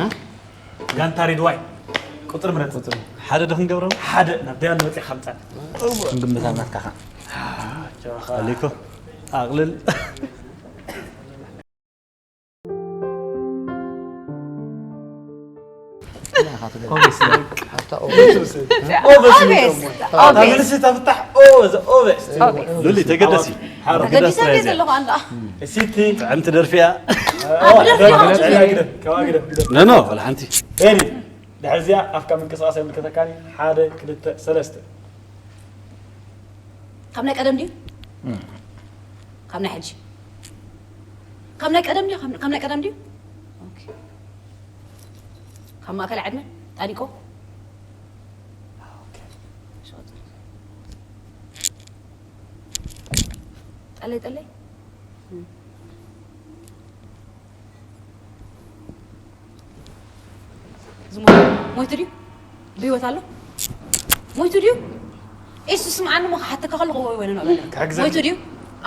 ጋንታ ሬድዋይ ቁፅሪ ምረፅ። ሓደ ዶ ክንገብሮም? ሓደ ናብ ዳያን መፂኻ ምፃን። ክንግምታ ናትካ ኸ? ኣጆኻ። ኣሊኮ ኣቕልል። ኦቨስ። ኦቨስ። ኦቨስ። ኦቨስ። ሉሊ ተገደሲ። ሓሮ። ተገዲሰ እየ ዘለኹ ኣንዳ። ሲቲ። ጥዕምቲ ደርፊ እያ። ግደፍ፣ ግደፍ፣ ግደፍ። ኖ፣ ኖ፣ ወላ ሓንቲ። ኤሪ፣ ድሕሪ እዚኣ ኣፍካ ምንቅስቓስ ኣይምልከተካን እዩ። ሓደ፣ ክልተ፣ ሰለስተ። ካብ ናይ ቀደም ድዩ? ካብ ናይ ሕጂ? ካብ ናይ ቀደም ድዩ? ካብ፣ ካብ ናይ ቀደም ድዩ? ኦኬ። ካብ ማእከል ዕድመ? ጣኒቆ? ኦኬ። ጠለይ፣ ጠለይ? ዝሞተ ሞይቱ ድዩ? ብህይወት ኣሎ? ሞይቱ ድዩ? ኢሱ ስምዓኒ እሞ ክሓተካ ከለኹ ወይ ወይ ነው በለ። ክሕግዘካ። ሞይቱ ድዩ?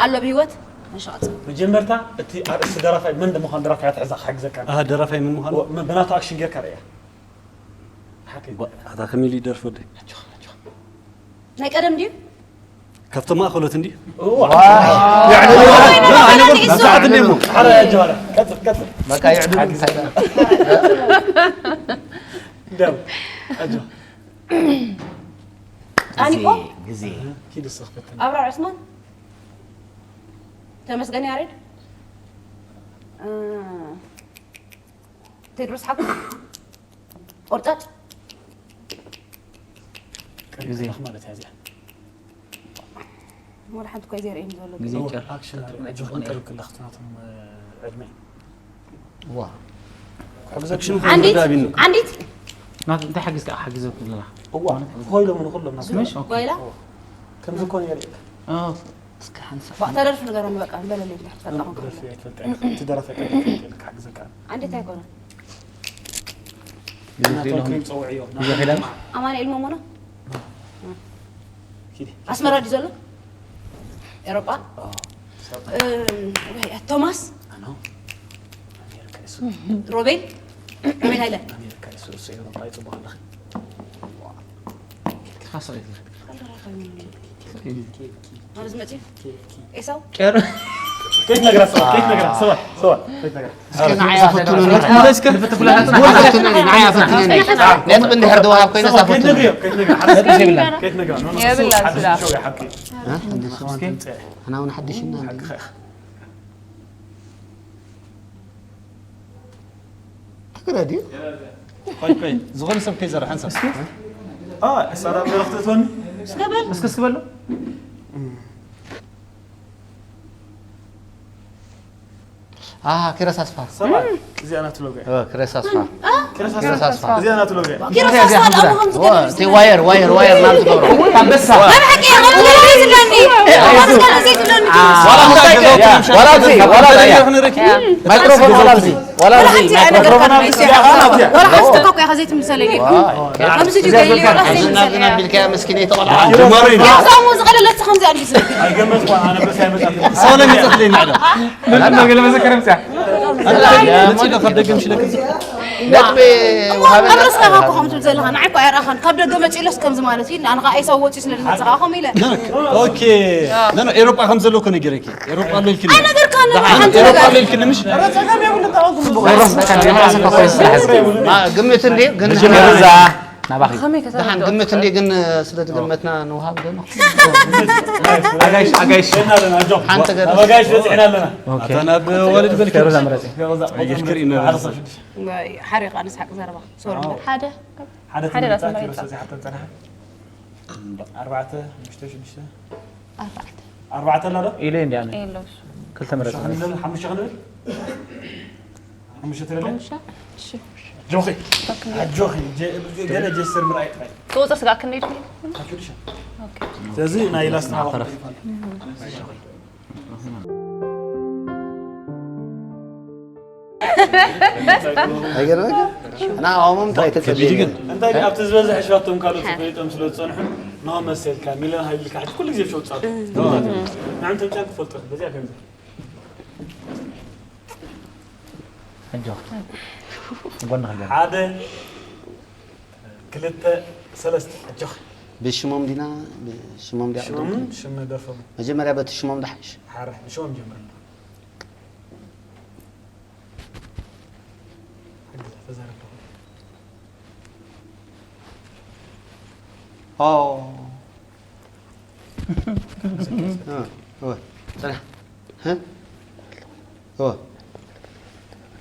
ኣሎ ብህይወት? መሸቐጥ። መጀመርታ እቲ ኣርእስቲ ደራፋይ መን ምዃኑ ደራፋይ ክትሕዛ ክሕግዘካ። ኣህ፣ ደራፋይ መን ምዃኑ? ወ-፣ መ-፣ ብናቱ ኣክሽን ጌርካ ርእያ። ሓቂ። ዋ፣ ኣታ ከመይ ኢሉ ይደርፍ ወደይ? ኣጆኻ፣ ኣጆኻ። ናይ ቀደም ድዩ? ካብቶም ማእኸሎት እንድዩ። እዋ። ኣይ፣ ናይ ኢሱ። ብዙሓት እንድዩ እሞ። ሓረ፣ ኣጆኻ። ቀጽል፣ ቀጽል። በቃ ይዕድሉ እንታይ ደው። ደው። ኣጆኻ። ጣኒቆ? ግዜ፣ ግዜ። ኪድ እስኽ ፈትን። ኣብራር ዑስማን? ተመስገን ያሬድ? እ፣ ቴድሮስ ሓጎስ? ቆርጫጭ? ግዜ። ቀሪብካ ማለት እያ እዚኣ። ወላ ሓንቲ እኮ እዩ ዘርእየኒ ዘሎ። ግዜ እዎ፣ ጨር-፣ ኣክሽን ጨር-፣ ኣጆኻ፣ ጨር-፣ ቀሪብክላ፣ ናቶም፣ እ፣ ዕድመ። ዋ። ክሕግዘኩም። ኣክሽን ኣንዲት፣ ክሕግዘኩም። ኣንዲት። ናት-፣ እንታይ ሓጊዝካ? ሓጊዘኩም ኣለኻ? እዋ፣ ኮይሎም ንኹሎም ናት-፣ ምሽ? ኦኬ። ጓይላ? እዋ። ከምዚ እኮ ነይሩ። ኦ፣ እስከ ሓንሳእ። ዋ፣ ተደርፊ ንገረኒ በቃ፣ በለለይ እንድሕር ትፈልጣ ኮንካ። ደርፊ ኣይትፈልጥን ኢኻ። እቲ ደራፋይ እንታይ ይፈልጥ ኢልካ ክሕግዘካ። ኣንዲት ኣይኮነን። ግዜ ናቶም የብሎም። ክሪም ጸውዕዮ። ግዜ የብሎም። ኣማኑኤል መሞና? ኪዲ። ኣስመራ ድዩ ዘሎ? ኤሮጳ? ኦ፣ ሰብ። እም፣ ወይ፣ ቶማስ? ኣኖ። ኣሜሪካ እሱ። ሮቤል? ሮቤል ሃይለ? ኣሜሪካ እሱ፣ እሱ ኤሮጳ ይጽቡቕ ኣለኺ። ኬድካ ስቕ ኢልካ። ማለት መጽዩ? ኤሳው? ጨር-፣ ከይትነግራ፣ ሰባ፣ ከይትነግራ፣ ሰባ፣ ሰባ፣ ከይትነግራ። እስኪ ንዓይ ኣፈትኑኒ። እስኪ ንዓይ ኣፈትኑኒ። ነጥቢ እንድሕር ዝወሃብ ኮይነ፣ ሰባ፣ ኣፈትኑኒ። ከይትነግርዮ፣ ከይትነግራ። ሓድሽ የብላን። ከይትነግራ። ኖ፣ ኖ፣ የብላን፣ ሓድሽ ስላ። ሸው ይሓቂ። እ? ሓድሽ እስኪ። ሓቂ። ንሕና እውን ሓድሽ ኢና። ሓቂ ኸ። ሃገር ድዩ? ቆይ፣ ቆይ፣ ዝኾነ ሰብ ከይዘርሕ ሓንሳብ። እስኪ። አ፣ ሳራ፣ ገለ ክትእትወኒ? እስከ በል። እስኪ፣ እስኪ በሉ። ኣሃ፣ ኪሮስ ኣስፋ። ሰብኣይ፣ እዚኣ ናቱ ሎጎ እያ። እ፣ ኪሮስ ኣስፋ። እ? ኪሮስ ኪሮስ ኣስፋ። ኣስፋ። እዚኣ ናቱ ሎጎ እያ። ኪሮስ ኣስፋ፣ ከምኡ ከምዚ ገለ ኦ፣ እቲ ዋየር፣ ዋየር፣ ዋየር ናቱ ገብሮ። ኣንበሳ። ናይ ብሓቂ እየ፣ ከምዚ ገለ ዘይትብለኒ። ከምዚ ገለ ዘይትብለኒ፣ ኪሮስ። ዋላ እንታይ ገለ ዋላ እዚ፣ ዋላ እዚ እያ። ያ። ማይክሮፎን ዋላ እዚ፣ ዋላ እዚ፣ ዋላ ሓንቲ ማይክሮፎን። ኣይነገርካን፣ መሲያ። ዋላ ሓንቲ ተኮኮ ኢኻ ዘይትምሰለኒ። ዋ። ከምዚ ድዩ ገይሩ፣ ዋላ ሓንቲ ኣይምሰለኒ። ኣቢልካያ መስኪነይ ተቆልዓ። ጀማሪ። ያ፣ ከምኡ ዝቐለለት ከምዚ ኣልጊስ። ኣይገመትኳን፣ ኣነ በስ ኣይመጻትለይ። ሰው ለሚጽፍልኝ ናዕዶ። ምንድን ነው ገለ መዘከረ ምጽያ? መጺ ዶ ካብ ደገ ምሽ ለክም? ነጥቢ እሞ ወሃበና። ኣብ ርእስኻ እኮ ከምኡ ትብል ዘለኻ፣ ንዓይ እኮ ኣይረኣኻን። ካብ ደገ መጺኡ ኢለስ ከምዚ ማለት እዩ። ኣነ ኸኣ ኤሳው ወጺኡ ስለ ዝመጽእ ኸኣ ከምኡ ኢለ። ኦኬ። ኖ፣ ኖ፣ ኤሮጳ ከም ዘሎ እኮ ነጊረኪ። ኤሮጳ ኣሎ ኢልክኒ። ኣይነገርካን። ደሓን፣ ሓንቲ ኤሮጳ ነገር ኣሎ ኢልክኒ ምሽ? ኧረ ጸገም የብሉን፣ ተዋግሙ። ማ፣ ግምት እንዴ? ግን መጀመርያ እዛ ናባኺ። ከመይ ደሓን ከተረድኦ ግምት እንዴ? ትኽእል? ግን ስለ ዝገመትና ንውሃብ ዶ? ኣጋይሽ፣ ኣጋይሽ። ሓንቲ ገለ። ኣጋይሽ በጺሕና ኣለና። ኦኬ። ኣታ ናብ ወለድ በልኪ። ከሩዛ ምረጺ። ኣየሽ ክርኢ ነበር። ሓሪቓ ንስሓቅ ዘረባ። ሶሪ። ኣዎ። ሓደ። ሓደ ሓደ ትምህርቲ ትምህርቲ ኣኪሉ ተመሪጻ። ስለዚ ሓተን ጸናሐ። ኣርባዕተ፣ ሓሙሽተ፣ ሽዱሽተ። ኣርባዕተ። ኣርባዕተ ኣላ ዶ? ኢለ እንዲ ኣነ። የለውስ። ክልተ ምረጽ። ሓሙሽተ ክንብል፣ ሓሙሽተ ክንብል? ሓሙሽተ ትደሊ? ሓሙሽተ? እሺ። ኣጆኺ። ኦኬ። ኣጆኺ። ጀ-፣ ገለ ጀስር ምርኣይ ጥራይ። ቁጽር ስጋ ክንደይ ትብል? ካብ ሽዱሽተ። ኦኬ። ስለዚ ናይ ላስት ኣይገርመክን? ንዓኦምም ጥራይ ተጸልየ። ከቢድ ግን። እንታይ ኣብቲ ዝበዝሐ ሸዋቶም ካልኦት ፈሊጦም ስለ ዝጸንሑ፣ ንኦም መሰልካ፣ ሚለን ሃይልካ፣ ሕጂ ኩሉ ግዜ ሸው ጻፍ። ንዓም ተምጫን ክፈልጦ፣ በዚኣ ከምዚ። ኣጆኻ። ጎንኻ ገለ። ሓደ፣ ክልተ፣ ሰለስተ፣ ኣጆኻ። ብሽሞም ዲና፣ ብሽሞም ዲያ ሽሞምን ቅድም? ሽም ደርፎም። መጀመርያ በቲ ሽሞም ደሓሽ። ሓረ፣ ብሽሞም ጀምር። ኦ። እ፣ እወ፣ ጽናሕ። እ? እወ።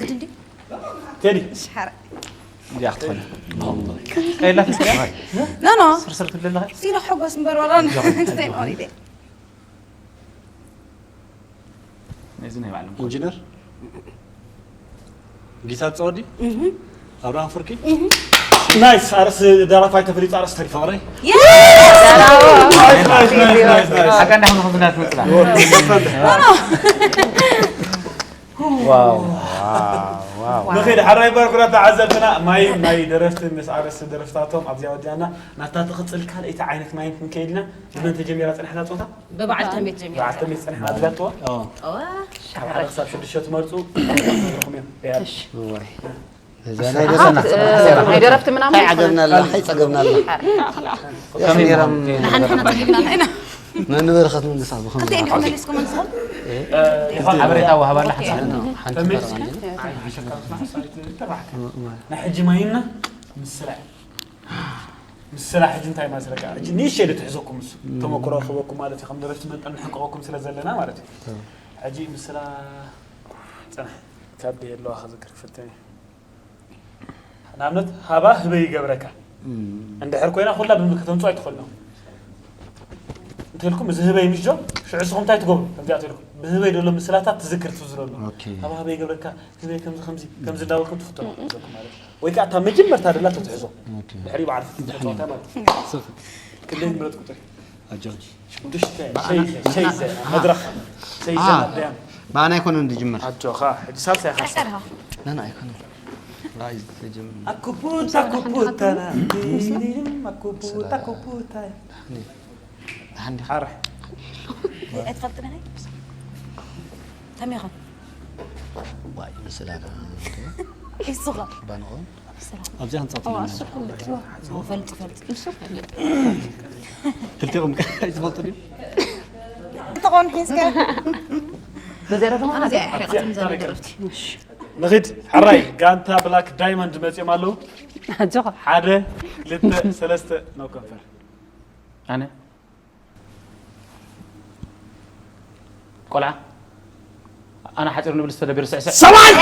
ግድ እንዲ ቴዲ ሽሓረ እንዲያ ክትኾን ቀይላ ተስኪያ ኖ ኖ ስርስር ትብለላ ሲና ሓጎስ እምበር ዋላ ንስተይ ኖሪደ ነዚ ናይ ባዕሎም ኢንጂነር ጊታ ትፃወዲ ኣብርሃም ፍርቂ ናይስ ኣርስ ደራፋይ ተፈሊጡ ኣርስ ተሪፋ ፍቕረይ ሓጋ እንዳሕና ከምዝና ትመፅላ ዋው ንኸይድ ሓራይ ባር ኩራ ተዓዘብትና ማይ ናይ ደረፍቲ ምስ ኣርስ ደረፍታቶም ኣብዚኣ ወዲኣና ናታ ትቕፅል ካልኣይቲ ዓይነት ማይ ክንከይድ ኢና ብመን ተጀሚራ ፅንሕታ ፆታ ብበዓል ተሜት ጀሚራ ብዓል ተሜት ፅንሕና ዝጋጥዋ ኦ ካብ ሓደ ክሳብ ሽዱሽተ ትመርፁ ነግርኹም እዮም እሺ እዛ ናይ ደሰና ናይ ደረፍቲ ምናምን እንታይ ዓገብና ኣላ እንታይ ፀገብና ኣላ ነይሮም ንሓንሓና ፀጊብና ኢና ኢና ነንበረኸት ምንሳ ብኸም እንታይ እንዲኹም መሊስኩም ንስኹም ሓበሬታ ወሃባና ሓሳብ ሓንቲ ተመልስ ተረጋጊና ናይ ሕጂ ማይና ምስላ ምስላ ሕጂ እንታይ ማስለካ ሕጂ ንእሽተይ ዶ ትሕዘኩም እሱ ተመክሮ ክበኩም ማለት እዩ ከም ደረፍቲ መጠን ንሕንቀቐኩም ስለ ዘለና ማለት እዩ ሕጂ ምስላ ፅናሕ ካብ ድየ ኣለዋ ክዝክር ክፍትን እዩ ንኣብነት ሃባ ህበይ ይገብረካ እንድሕር ኮይና ኩላ ብምልክት ተምፅኦ ኣይትኽእልኖ እንተልኩም እዚ ህበይ ምሽ ጆ ሽዑ ስኹም እንታይ ትገብሩ ከምዚኣ ትልኩም ብህበይ ደሎ ምስላታት ትዝክር ትዝለሉ ኦኬ። ሃባ ህበይ ይገብረካ ህበይ ከምዚ ከምዚ ከምዚ እንዳበልኩም ትፍትኖ ማለት እዩ። ወይ ከዓ እታ መጀመርታ ደላ ተትሕዞ ድሕሪ በዓል ፍትሒ ተፃወታ ማለት እዩ። ክንደይ ዝምረጥ ቁጥሪ ኣጆ ሽዱሽተ ሸይዘ ሸይዘ መድረኽ ሸይዘ ኣሃ። ኣደያም ብኣና ኣይኮነን ዝጅምር ኣጆኻ ሕጂ ሳልሳይ ኢኻ ቀርሃ ናና ኣይኮነን ራእይ ተጀምር ኣኩቡታ ኩቡታ ኣኩቡታ ኩቡታ ሓንቲ ሓራሕ ኣይትፈልጥኒ ተሜኻ ዋይ ምስላካ ሒሱኻ። ባንኾ ሰላም። ኣብዚኣ ክንጻወት እዋ፣ ኣለና። እሱ ክልጥ፣ እዋ። ፈልጥ፣ ፈልጥ። እሱ ፈልጥ። ክልቲኦም ከ ኣይትፈልጡ ድዩ? ጥቆን ሒዝካ። በዚኣ ደረፍ ማለት እዚኣ እያ፣ ሕሪቓትኒ እዛ ደረፍቲ። ንኺድ። ሕራይ፣ ጋንታ ብላክ ዳይመንድ መጺኦም ኣለዉ። ኣጆኻ። ሓደ፣ ክልተ፣ ሰለስተ፣ ኖ ኮንፈር። ኣነ ቆልዓ ኣነ ሓፂር ንብል ዝተደቢሩ ስዕስዕ። ሰብኣይ!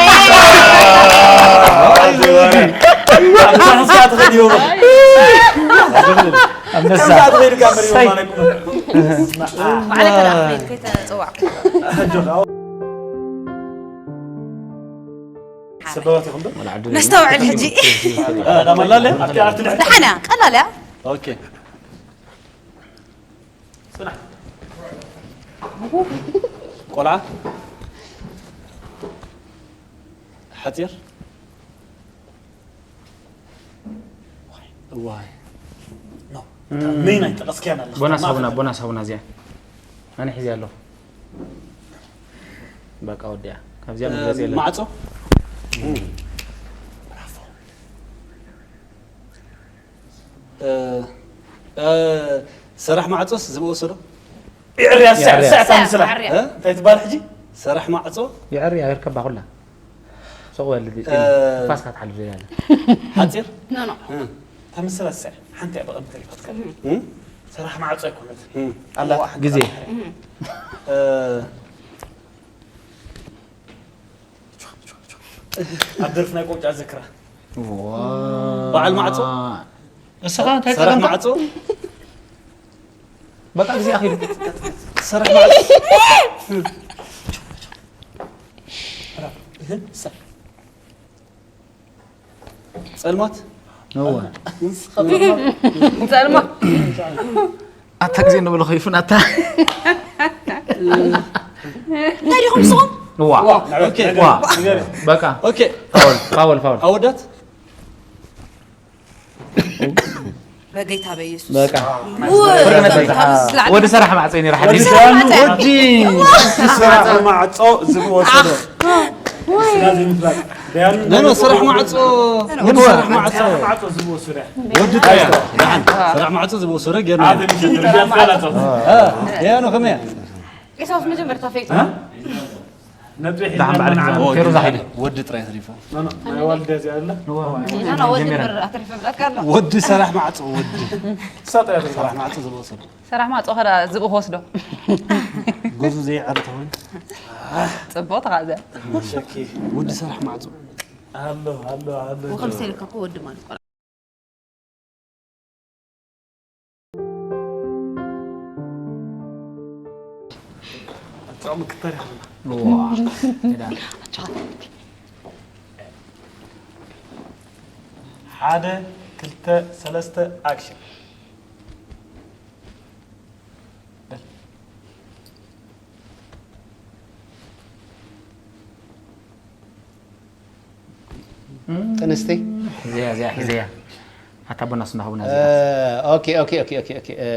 ኣብዛ ህዝባ ትኸድ ይሆን? ኣንበሳ ከምዛ ትኸድ ጋር ይሆን ማለት ነው። ባዕለይ ከዳ ከይተፀዋዕኩ። ሰበባት ይኹም ዶ? ነስተውዕል ሕጂ። ዳማላለ ኣብቲ ኣብቲ ልሕቲ ደሓና ቀላል እያ። ኦኬ። ቆልዓ ሓፂር ዋይ ኖ መይን ኣይጠቐስክያን ኣለኻ ቦናስ ሃቡና፣ ቦናስ ሃቡና እዚኣ ኣነ ሒዚ ኣለኹ። በቃ ወዲያ ካብዚኣ መግለፂ የለን። ማዕፆ ሰራሕ ማዕፆስ ዝብኡ ስዶ ይዕርያ ስዕ ስዕ ታምስላ ይዕርያ። እንታይ ትባል ሕጂ ሰራሕ ማዕፆ ይዕርያ ይርከባ ኩላ ሱቕ በል እ- ፋስካ ትሓልፍ ዘይያለ ሓፂር ኖ ኖ። ተምስላ ስዕ ሓንቲ እያ ብቐም ተሪፋትካ እም? ሰራሕ ማዕፆ ኣይኮነት እም። ኣላ ግዜ እ፣ ኣብ ደርፊ ናይ ቆጫ ዝክራ በዓል ማዕፆ እስኻ እንታይ ሰራሕ ጸገምካ? ማዕፆ በቃ ግዜ ኣኺሉ ሰራሕ ማዕፆ ጸልማት እወ ጸልማ። ኣታ ግዜ ንብሎ ከይፉን ኣታ እንታይ ዲኹም ንስኹም? እዋ ኦኬ ዋ በቃ ኦኬ ፋውል ፋውል ፋውል ኣወዳት በጌታ በኢየሱስ። በቃ ውይ፣ ፍርቂ ነበር። ካብ ዝለዓለ ወዲ ሰራሕ ማዕፀ ነይራ ሓዲሽ ወዲ ሰራሕ ማዕፀ። ወዲ ስራሕ ማዕፆ ዝብወሰደ ስጋ ዘይምፍላጥ ደያኑ ኖ ኖ ስራሕ ማዕፆ ወዲ ስራሕ ማዕፆ ስራሕ ማዕፆ ዝብወሰደ ወዲ ጥራይ ደሓን ስራሕ ማዕፆ ዝብወሰደ ጌርና ዓበ ምሸት ርጃት ካላቶ እ፣ ያኑ ከመይ ኢሳያስ መጀመርታ ፈይቱ። ነጥቢ ደሓን በዓል ሒዝና ቴሩ ዛሒሉ ወዲ ጥራይ ተሪፋ ናይ ዋልድያ እዚኣ ኣለ ኖ፣ ኖ፣ ወዲ ነበር ኣትሪፈ ብላካ ኣሎ። ወዲ ሰራሕ ማዕፆ ወዲ ሳጥያ ሰራሕ ማዕፆ ዝብወሰደ ሰራሕ ማዕፆ ከዳ ዝብኡ ክወስዶ ገዙ ዘይዕር ተሆን ፅቡቅ ተኻዘ ሸኪ ወዲ ሰራሕ ማዕፆ ኣሎ ኣሎ ኣሎ ወኸም ሰልካ እኮ ወዲ ማለት ቆልዓ። ጫሙ ክተር ይኽእልና ሓደ ክልተ ሰለስተ ኣክሽን ጥንስቲ ሒዘያ እዚኣ ሒዘያ ኣታ ቦናስ እንዳሃቡና ኦኬ ኦኬ ኦኬ ኦኬ ኦኬ እ፣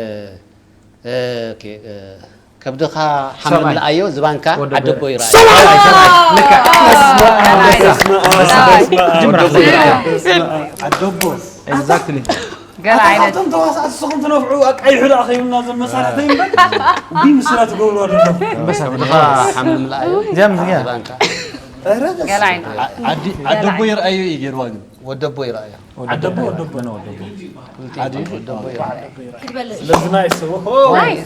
እ፣ ኦኬ እ፣ ከብድኻ ሓመድ ሰብኣይ። ምልኣዮ ዝባንካ ወዲ ዓደቦ ወዲ። ይረኣዩ ሰብኣይ ሰብኣይ ሰብኣይ። ጅምራ ዓደቦ exactly ገለ ዓይነት እቶም ተዋሳእቲ ንስኹም ትነፍዑ ኣቃይሑ ደኣ ከይብልና ዘመሳርሕቲ እምበር ቢ ምስላ ትገብሩ ኣለኹም ከብድኻ ሓመድ ምልኣዮ እዚኣ ምስ እዚኣ ዝባንካ ገለ ዓይነት ዓዲ ዓደቦ ይረኣዩ እዩ ገይርዋ ግን ወደቦ ይረኣያ። ዓደቦ ወደቦ ወደቦ። ዓዲ ወደቦ ይረኣያ። ክትበልዕ ስለዚ ናይ ስቡ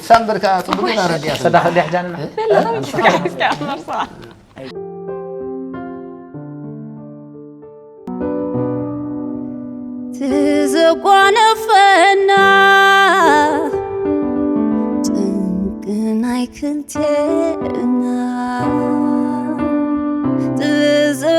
ሳምበርካ ጽቡቅ ኢና ረዲያ። ሰዳኽ ሊሕ ጃንና። ትዘጓነፈና ጭንቂ ናይ ክልቴና።